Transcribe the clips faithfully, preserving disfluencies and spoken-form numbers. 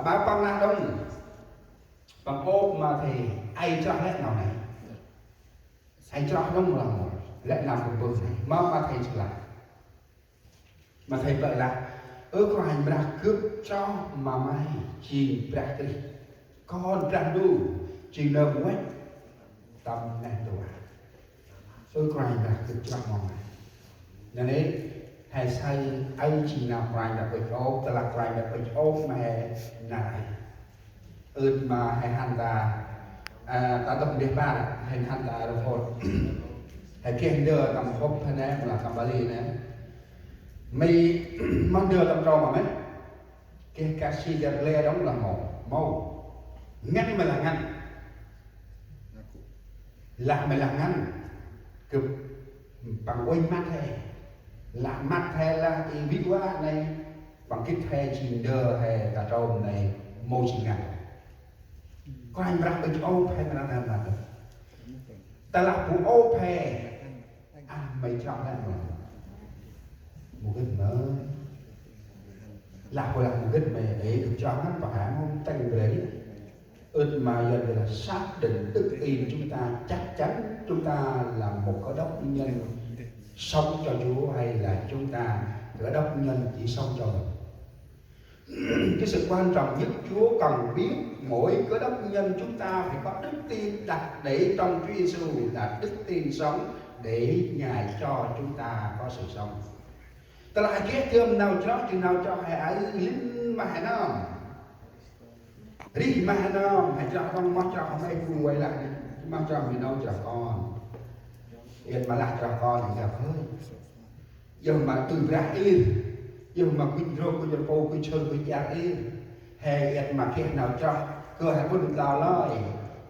Aƀaơ păng lah đŏng, păng ôp ma thei: Ay chroh lĕ nau nây? Ay chroh đŏng lah mâu, lĕ nau gâp mbơh nây? Ma, ma thei lah, ma thei plơ̆ lah: Ơ Kôranh Brah, gâp chroh ma May jêng Brah Krist, Kon Brah Ndu, jêng Nơm văch tâm neh ntu. Ơ Kôranh Brah, gâp chroh ma May. Nây nê, he saơ aơ jêng nau Kôranh Brah ŭch ôp. Tơlah Kôranh Brah ŭch ôp ma he nar aơ, ưt ma he hăn ta, a, ta dôk ndeh bar, he hăn ta rơphôt, he geh ndơ tâm hôp he nê, mâu lah tâm bali nê: May mâu ndơ tâm trôm ma may? Geh kasi dar gle đŏng lah mâu? Mâu. Ngăn may lah ngăn. Lah may lah ngăn, gâp, păng uănh măt he. Lah măt he lah i vĭ va nây, păng gĭt he jêng ndơ he ta trôm nây, mâu jêng ngăn. Kôranh Brah ŭch ôp he mra nây mra nây. Tơlah bu ôp he: A, may chroh lĕ mâu? Mâu gĭt may. Lah bu lah mâu gĭt may, ê, gâp chroh ngăn, păng he mâu tĭng bri. Ưt ma Yuăn là xác định đức tin chúng ta, chắc chắn chúng ta là một cơ đốc nhân sống cho Chúa hay là chúng ta cơ đốc nhân chỉ sống cho mình. Cái sự quan trọng nhất Chúa cần biết mỗi cơ đốc nhân chúng ta phải có đức tin đặt để trong Chúa Giêsu là đức tin sống để Ngài cho chúng ta có sự sống. Tơlah geh dơm nau chroh, jêng nau chroh he aơ lĕ ma he nơm. Rih ma he nơm, he chroh đŏng, moh chroh hôm ê bu vay lah, moh chroh mi nâu chroh kon. Iăt ma lah chroh kon, he geh hơi. Yơh ma tui brah ir, yơh ma gŭch ndrôk, gŭch rpu, gŭch sơr, gŭch iăr ir. He iăt ma geh nau chroh, kơ he ƀŭn tlao lơi,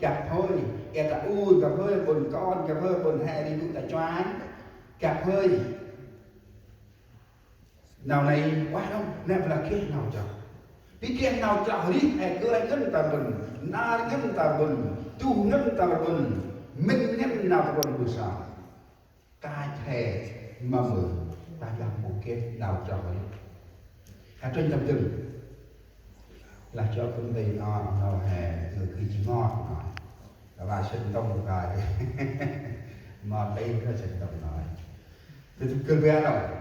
găp hơi, iăt ta ur găp hơi, ƀŭn kon găp hơi, ƀŭn he ri gŭ ta chuan, găp hơi. Nau nây ueh đŏng, nĕ ƀa lah geh nau chroh. Bi geh nau chroh rih, he gơh ngăn ta ƀŭn, nar ngăn ta ƀŭn, tuh ngăn ta ƀŭn, mĭn ngăn nau ta ƀŭn bu sa. Kach he ma mơ, ta lah mâu geh nau chroh rih. He trŭnh tâm dâng. Lah chroh ƀŭn tê no, no he, ngơ kơ ji ngot no. Lah sĭn ntŭng kơ. Ma tê kơ sĭn ntŭng no. Kơ, kơ bia đŏng.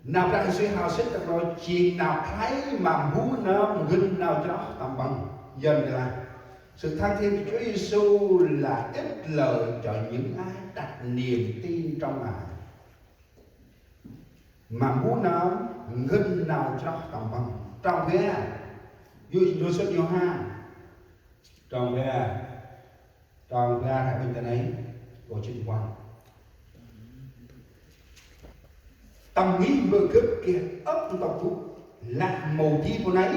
Nau Brah Yêsu hao sĭt ta nô jêng nau khlay ma mbu nơm ngăn nau chroh tâm Păng. Yơn lah sự tha thiết Chúa Giêsu là ích lợi cho những ai đặt niềm tin trong Ngài. Ma mbu nơm ngăn nau chroh tâm Păng. Trong bia, Yu-, Yôsep Yôhan. Trong bia, trong bia, hãy bình tĩnh ấy, cô chính quan. Tâm ngih mbơ̆ gâp geh âk ntŭk gŭ, lah mâu di pô nây,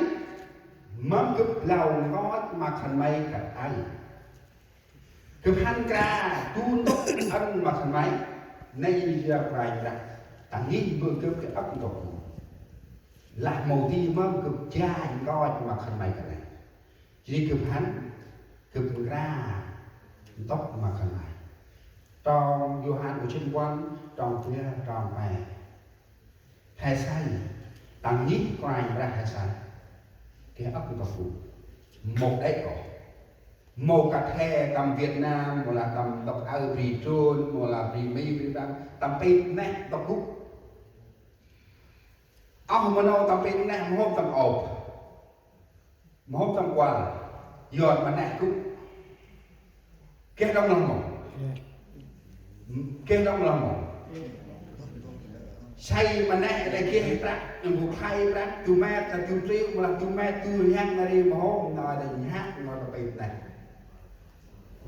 mâm gâp blao nkoch ma khân may kăp aơ. Gâp hăn nkra du ntŭk ăn ma khân may, nây yơh Kôranh Brah, tâm ngih mbơ̆ gâp geh âk ntŭk gŭ, lah mâu di mâm gâp janh nkoch ma khân may kăp aơ. Jêh ri gâp hăn, gâp nkra ntŭk ma khân may. Trong Yôhan ŭch jât puăn, trong bia, trong pe. He saơ, tâm ngih Kôranh Brah he saơ. Geh âk ntŭk gŭ. Mâu đê̆ ôh. Mâu kăt he tâm Việt Nam, mâu lah tâm ntŭk aơ bri Trôn, mâu lah bri Mi, bri Prăng, tâm pit neh ntŭk gŭ. Oh ma nô tâm pit neh, mâu hôm tâm ôp. Mâu hôm tâm kuăl, yơn ma neh gŭ. Geh đŏng lah mâu? Geh đŏng lah mâu? Say ma neh, lĕ geh prăk, nâm bu khlay prăk, du met, lah du triệu, mâu lah du met, du rhiăng, ri mâu hôm, nau lĕ nhhăk, nau tâm pit neh.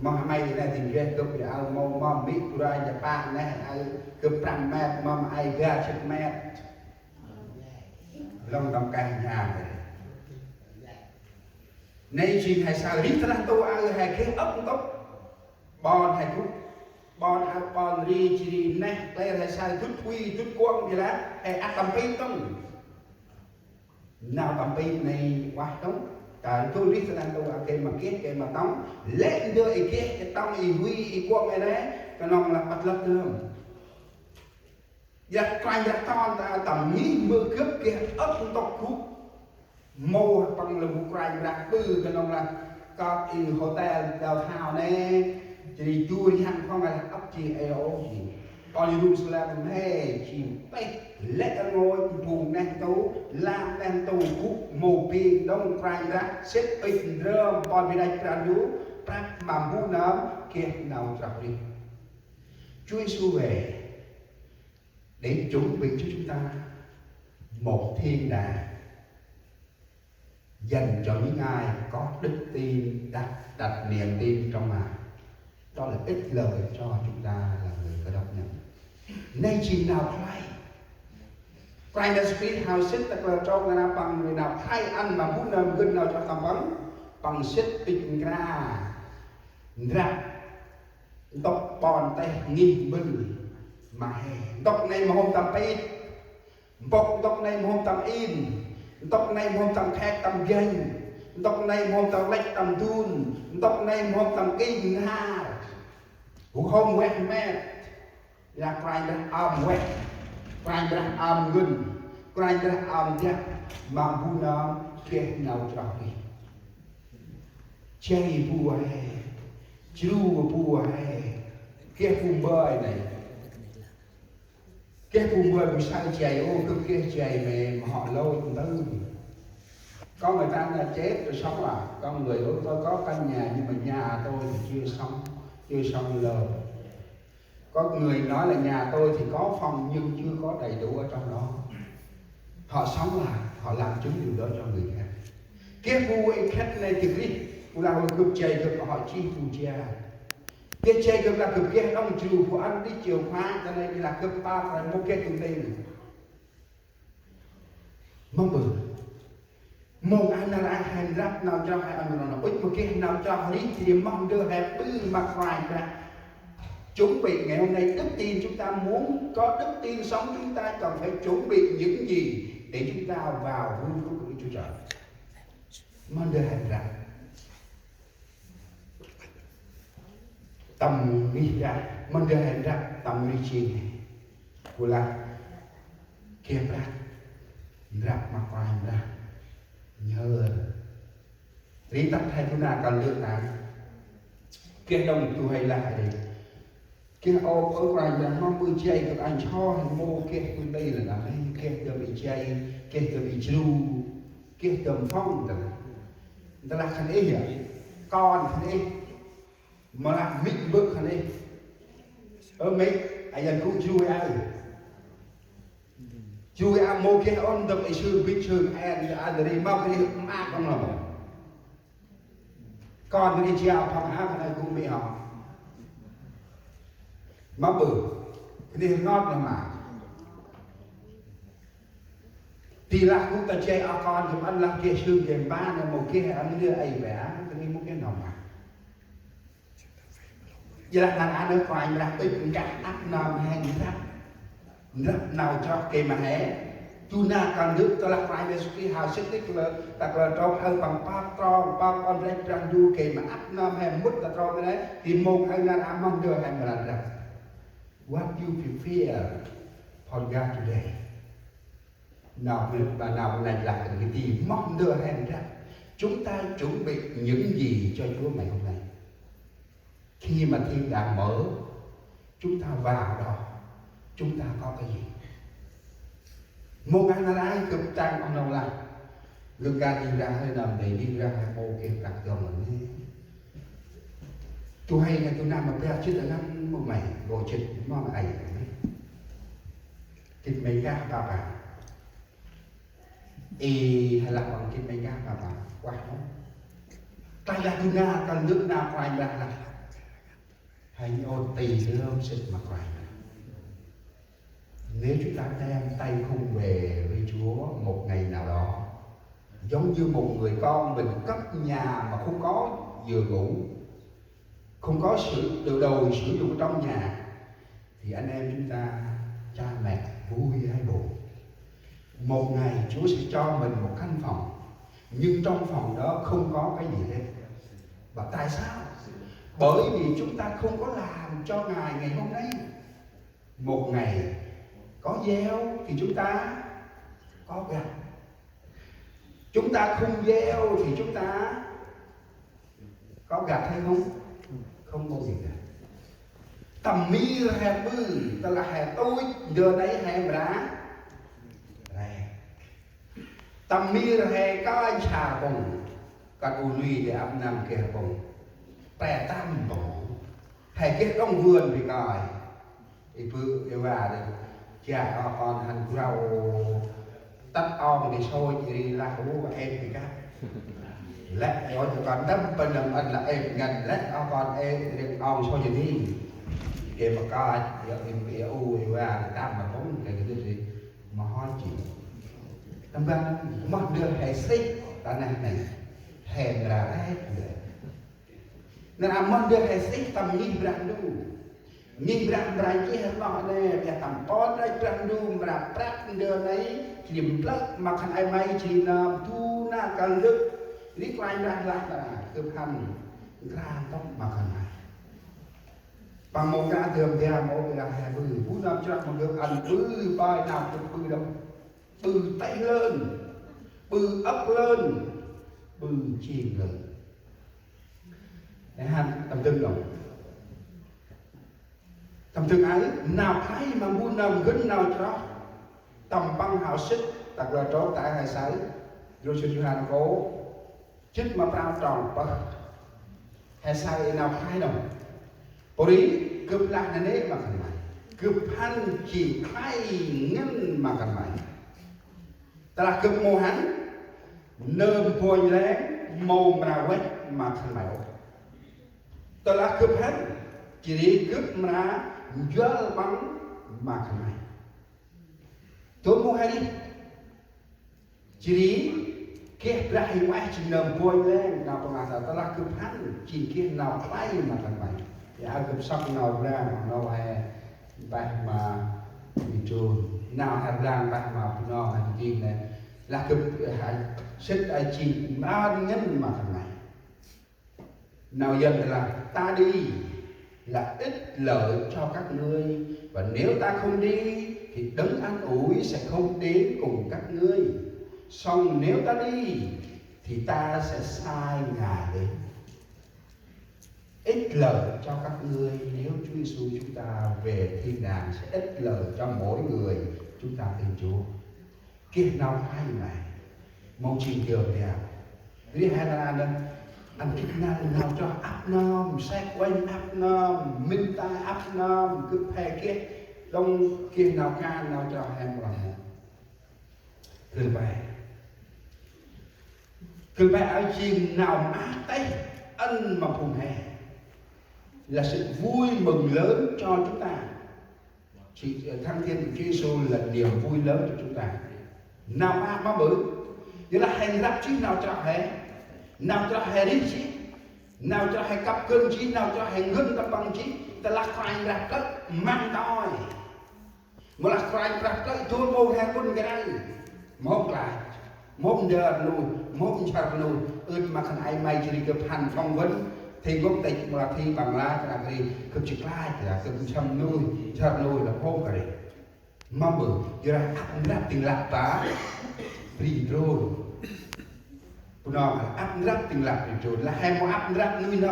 Mâu hôm may neh, dĭng geh gâp, ri aơ mâu, mâm mĭ, du rai, jăp pah neh, aơ gâp prăm met, mâm ay bar jât met. Lŏng tâm kah nhham. Nây jêng he saơ rih ta neh ntu aơ he geh âk ntŭk. Ƀon he gŭ. Ƀon aơ ƀon ri jêh ri neh, klêr he saơ dŭt pui, dŭt kuŏng, jêh lah he ăt tâm pit tŏng. Nau tâm pit nây ueh tŏng. Ta ntu rih ta neh ntu aơ geh ma geh, geh ma tŏng. Lĕ ndơ i geh, i tŏng, i hui, i kuŏng i nây, knŏng lah păt lăp dơm. Yak Kôranh Brah ton ta tâm ngih mbơ̆ gâp geh âk ntŭk gŭ. Mâu păng lŏ bu Kôranh Brah ƀư knŏng lah kơt i hotel downtown nê, jêh ri du rhiăng phŏng lah ăp jêh ê ôh jêh. Kon Yêrusalem nê jêng pêh lĕ rngôch phung neh ntu, lam neh ntu gŭ mâu bêng đŏng Kôranh Brah, sĭt ŭch ndrơm pon bi rach Brah Ndu, prăp ma mbu nơm geh nau chroh rêh. Chúa Giêsu về để chuẩn bị cho chúng ta một thiên đàng dành cho những ai có đức tin, đặt, đặt niềm tin trong Ngài. Đó là ích lợi cho chúng ta là người Cơ Đốc nhân. Nây jêng nau khlay. Kôranh Yêsu Krist hao sĭt ta klơ trong na păng nau khlay ăn ma mbu nơm gĭt nau chroh tâm păng, păng sĭt pĭt nkra ndrăp ntŭk ƀon têh ngih mbĭl ma he. Ntŭk nây mâu hôm tâm pit, mpôk ntŭk nây mâu hôm tâm in, ntŭk nây mâu hôm tâm khek tâm ganh, ntŭk nây mâu hôm tâm lĕch tâm dun, ntŭk nây mâu hôm tâm king nhar. Gŭ hôm veh met. Lah Kôranh Brah ơm veh, Kôranh Brah ơm ngăn, Kôranh Brah ơm dăp ma mbu nơm geh nau chroh rêh. Jay bu he, jru bu he, geh bu mbơi nây. Geh bu mbơi bu say jay, ô, gâp geh jay mê ma hŏ lôch ntơm. Có người ta là chết rồi sống lại, có người nói tôi có căn nhà nhưng mà nhà tôi thì chưa sống, chưa sống lâu. Có người nói là nhà tôi thì có phòng nhưng chưa có đầy đủ ở trong đó. Họ sống lại, họ làm chứng điều đó cho người khác. Geh bu i khât nây gâp rêh, bu lah gâp jay gâp hŏ jêh bu jay. Geh jay gâp lah gâp geh đŏng jru bu ăn đĭ chìa khóa, ta nây lah gâp pap rai mâu geh du ntil. Mâm ƀư. Mông a nar aơ he ndrăp nau chroh he ăn ma nau, ŭch ma geh nau chroh rêh, jêh ri moh ndơ he ƀư ma Kôranh Brah. Chuẩn bị ngày hôm nay, đức tin chúng ta muốn có đức tin sống, chúng ta cần phải chuẩn bị những gì để chúng ta vào vương quốc của Đức Chúa Trời. Moh ndơ he ndrăp tâm rêh Brah, moh ndơ he ndrăp tâm rêh jêng he. Gŭ lah geh Brah, ndrăp ma Kôranh Brah. Nhớ. Ri tât he du na kơl ndơ ta. Geh đŏng du he lah ri. Geh ôp ơ Kôranh Brah, mâm ƀư jay gâp ăn so he mâu geh du ntil lah nơh, geh dơm i jay, geh dơm i jru, geh dơm phŏng dơm. Ntơlah khân ih yơh, kon khân ih, mâu lah mê̆ bơ̆ khân ih. Ơ mê̆, a yăn gŭ jru aơ. Jru aơ mâu geh ôn dơm i sương bĭch sương en, a dơ ri mâu geh ma kon lŏ. Kon ri jao phŏng hao khân ih gŭ mê̆ hŏ. Mâm ƀư, khân ih ngot lŏ ma. Ti lah gŭ ta jay a kon gâp ăn lah geh sương geh mba nê mâu geh ăn lư ay be, khân ih mâu geh nau ma. Jêh lah nar aơ Kôranh Brah ŭch nkah ăp nơm he ndrăp. Ndrăp nau chroh gay ma he. Du na kơl ndơ tơlah Kôranh Yêsu Krist hao sĭt đĭ klơ, ta klơ trong aơ păng pap trong, pap Kon Brah Brah Ndu gay ma ăp nơm he mŭt ta trong nê, ti mông aơ nar aơ moh ndơ he mra ndrăp. What you prepare for God today? Nau mê-, ba nau mê năch lah kơ ti moh ndơ he ndrăp. Chúng ta chuẩn bị những gì cho Chúa ngày hôm nay? Khi mà thiên đàng mở, chúng ta vào đó, chúng ta có cái gì? Mông a nar aơ gâp tăng oh nâu lah. Gâp gay ri rah hơi nơm dê ri rah hơi mâu geh kăk dŏng lăng nê. Tu hay nê tu nơm ma bar jê̆t a năn mâu may, gô jê̆t mâu may ay nê. Gĭt may gah ba ba. Ê, hay lah păng gĭt may gah ba ba. Uah nô. Ta yah du na, ta ndơ na, Kôranh Brah lah. Hãy nhớ tì lơm sĭt ma Kôranh Brah. Nếu chúng ta đem tay không về với Chúa một ngày nào đó, giống như một người con mình cất nhà mà không có giường ngủ, không có sự đồ, đồ sử dụng trong nhà, thì anh em chúng ta, cha mẹ vui hay buồn? Một ngày Chúa sẽ cho mình một căn phòng, nhưng trong phòng đó không có cái gì hết. Và tại sao? Bởi vì chúng ta không có làm cho Ngài ngày hôm nay. Một ngày có gieo thì chúng ta có gặt. Chúng ta không gieo thì chúng ta có gặt hay không? Không bao giờ gặt. Tâm mir he ƀư, tơlah he tuch, ndơ nây he mra rek. Tâm mir he kơnh sa pŭng, kơt u nui dê ăp năm geh pŭng. Pe tăm pŭng. He geh đŏng vườn bri kơnh. Ê bơ, ê va dê. Jă oh kon hăn grâu. Tât ong dê sôi ri lah u ê bri kơnh. Lĕ ê ôi kon tâm pơnăm ăn lah ê ngăn lĕ oh kon ê ri ong sôi ri. Ê ma kơnh, ê, ê, ê u, ê va dê tăm ma pŭng, ê dê dê. Ma hoi ji. Tâm ban, moh ndơ he sih, ta neh neh. He mra rek, ndơ. Nar aơ moh ndơ he sih tâm ngih Brah Ndu. Ngih Brah Ndu mra nchih rnoh nê, biă tâm pon rek Brah Ndu mra prăp ndơ nây, jêh ri mplơ̆ ma khân ay may jêh ri nơm du nar kăl ndơ. Ri Kôranh Brah lah mra, gâp hăn nkra ntŭk ma khân ay may. Păng mâu nkra dơm dam mâu, biă lah he ƀư. Bu nơm chroh ma gâp ăn ƀư, ƀơi nau gâp ƀư đŏng. Ƀư têh lơn, ƀư âk lơn, ƀư jêng lơn. Nê hăn tâm dâng đŏng. Tâm dâng aơ, nau khlay ma bu nơm gân nau chroh. Tâm păng hao sĭt, ta kalơ trôk ta he say. Drô sĭt Yôhan kô. Jât ma prao trong pơh. He say nau khlay đŏng. Pô ri, gâp lah nanê̆ ma khân may. Gâp hăn jêng khlay ngăn ma khân may. Tơlah gâp mâu hăn, nơm bonh leng mâu mra văch ma khân may ôh. Tơlah gâp hăn, jêh ri gâp mra njuăl păng ma khân may. Dôl mâu he ri. Jêh ri geh Brah Huêng Ueh jêng nơm bonh leng, nau păng lah tơlah gâp hăn jêng geh nau khlay ma khân may. Ê, gâp sŏk nau Brah, nau he mpeh ma Pi Trôn. Nau he Brah mpeh ma Bunong, he jêng nê. Lah gâp, ê, he sĭt, ê, jêng mra ngăn ma khân may. Nau Yuăn là ta đi là ích lợi cho các ngươi, và nếu ta không đi thì Đấng An Ủi sẽ không đến cùng các ngươi. Song nếu ta đi thì ta sẽ sai Ngài đến. Ích lợi cho các ngươi, nếu Chúa Giêsu chúng ta về thiên đàng sẽ ích lợi cho mỗi người chúng ta tin Chúa. Geh nau khlay ma he. Mâu jêng dơm dam. Ri he nau ăn, ăn gĭt năl nau chroh ăp nơm, sek uănh ăp nơm, mĭn tay ăp nơm, gâp he geh, đŏng geh nau kan nau chroh he mâu lah. Gâp he. Gâp he aơ jêng nau mơak têh ăn ma phung he. Là sự vui mừng lớn cho chúng ta. Sự, ờ, thăng thiên của Chúa Giêsu là niềm vui lớn cho chúng ta. Nau mơak ma ƀư. Yor lah he nđrăp jêh nau chroh he. Nau chroh he rêh jêh. Nau chroh he kăp gân jêh, nau chroh he ngăn tâm păng jêh. Tơlah Kôranh Brah plơ̆ măng toi. Mâu lah Kôranh Brah plơ̆ dôl mâu he ƀŭn kơt aơ. Mâu hôm klach. Mâu hôm ndơ nuih, mâu hôm nsăr nuih, ưt ma khân ay may jêh ri gâp hăn phỏng vấn, thi quốc tịch mâu lah thi bằng lái kơt aơ ri, gâp jêh klach lah, gâp nsăm nuih, nsăr nuih lah mâu hôm kơt ri. Ma ƀư, yor lah ăp ndrăp tĭng lăp ta, bri drôn. Bunong, ăp ndrăp tĭng lăp bri drôn, lah he mâu ăp ndrăp nuih nơm